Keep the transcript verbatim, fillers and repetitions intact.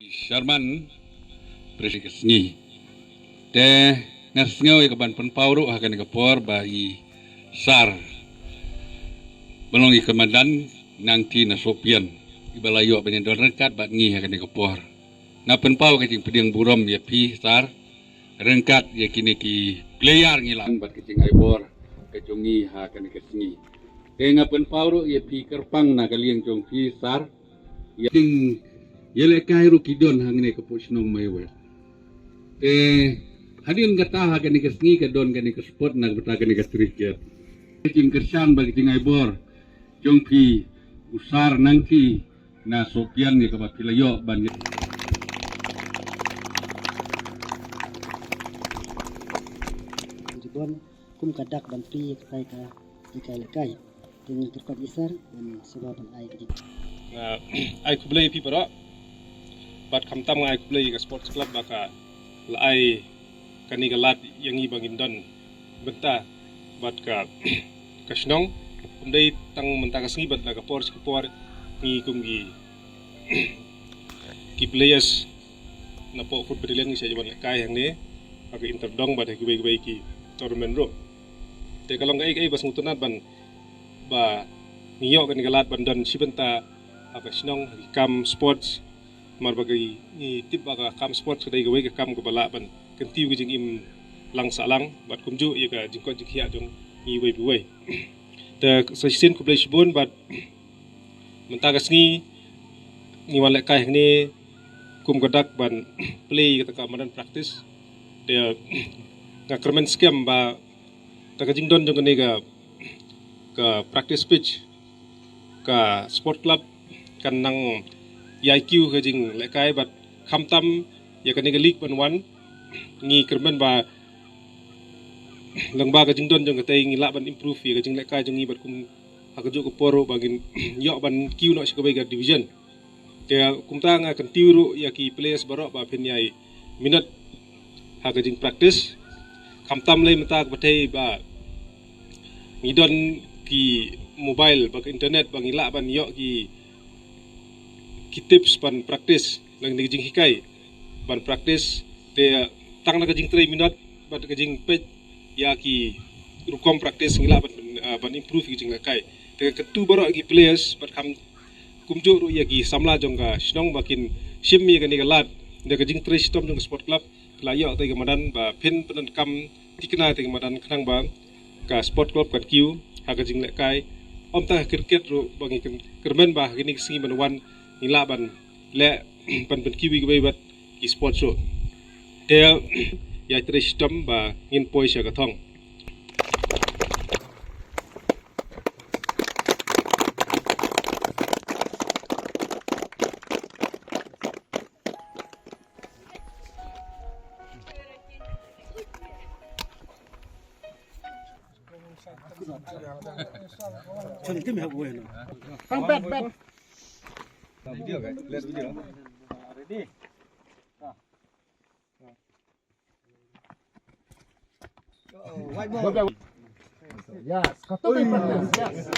Sharman, President ka sngi. Te nga sngew ïa ka ban pynpaw ruh ha kane ka por ba i Sar ba long i komandan nangti na Sohpian, i ba la ïoh ban ïadon ryngkat bad ngi ha kane ka por. Nga pynpaw ka jingpdiang burom ïa phi Sar ryngkat ïa kine ki player ngi lah bad ka jingai bor ka jong ngi ha kane ka sngi. Te nga pynpaw ruh ïa phi kyrpang na ka liang jong phi Sar, ïa ding ïa lehkai ruh ki don hangne ka pud shnong Mawei. Te hadien kata ha kane ka sngi ka don kane ka sport na ka bynta kane ka cricket. Ka jingkyrshan bad ka jingai bor jong phi u Sar nangti na Sohpian ïa kaba phi la ïoh ban jubon kum ka dak ban plie ïa katai ka ïa ka lehkai. Te ngi kyrpad ïa i Sar ban sngewbha ban ai ka jing. Nga ai khublei ïa phi baroh. Bad khamtam nga ai khublei ïa ka Sports Club ba ka la ai kane ka lad ïa ngi ba ngin don bynta bad ka ka shnong. Ym dei tang mynta ka sngi bad la ka por sha ka por ngi kum ki ki players na poh Foot Battalion ngi sa ïa wan lehkai hangne ha ka inter dong bad ha kiwei kiwei ki tournament ruh. Te ka long kaei kaei ba sngewtynnat ban ba ngi ïoh kane ka lad ban don shi bynta ha ka shnong ha ki kam sports. Namar ba ka ngi tip ba ka kam sports ka dei kawei ka kam kaba lah ban kyntiew ka jingim lang sahlang bad kumjuh ïa ka jingkoit jingkhiah jong ngi iwei pa iwei. Te sa shisien khublei shibun bad mynta ka sngi ngi wan lehkai hangne kum ka dak ban plie ïa kata ka madan practice. Te nga kyrmen skhem ba da ka jingdon jong kane ka ka practice pitch ka sport club kan nang ïai kiew ka jinglehkai bad khamtam ïa kane ka league ban wan. Ngi kyrmen ba lyngba ka jingdon jong kata ngi lah ban improve ïa ka jinglehkai jong ngi bad kum ha kajuh ka por ruh ba ngin ïoh ban kiew noh sha kawei ka division. Te kumta nga kyntiew ruh ïa ki players baroh ba phin ïai minot ha ka jingpractice. Khamtam lei mynta ka pyrthei ba ngi don ki mobile bad ka internet ba ngi lah ban ïoh ki ki tips ban practice na ka jinghikai ban practice. Te tang na ka jingtrei minot bad ka jingpeit ïa ki rukom practice ngi lah ban, ah, ban improve ki jinglehkai. Te ka kyntu baroh ki players bad kham kumjuh ruh ïa ki samla jong ka shnong ba kin shim ïa kane ka lad da ka jingtrei shitom jong ka sport club. Ka la ïoh tei ka madan ba phin pyndonkam thikna tei ka madan khnang ba ka sport club kan kiew ha ka jinglehkai. Ym tang ha cricket ruh ba ngi kyrmen ba ha kine ki sngi ban wan ngi lah ban leh ban pynkiew ïa kiwei bad ki sport ruh. Te ïa trei shitom ba ngin poi sha ka thong. Yes, katuh practice, yes.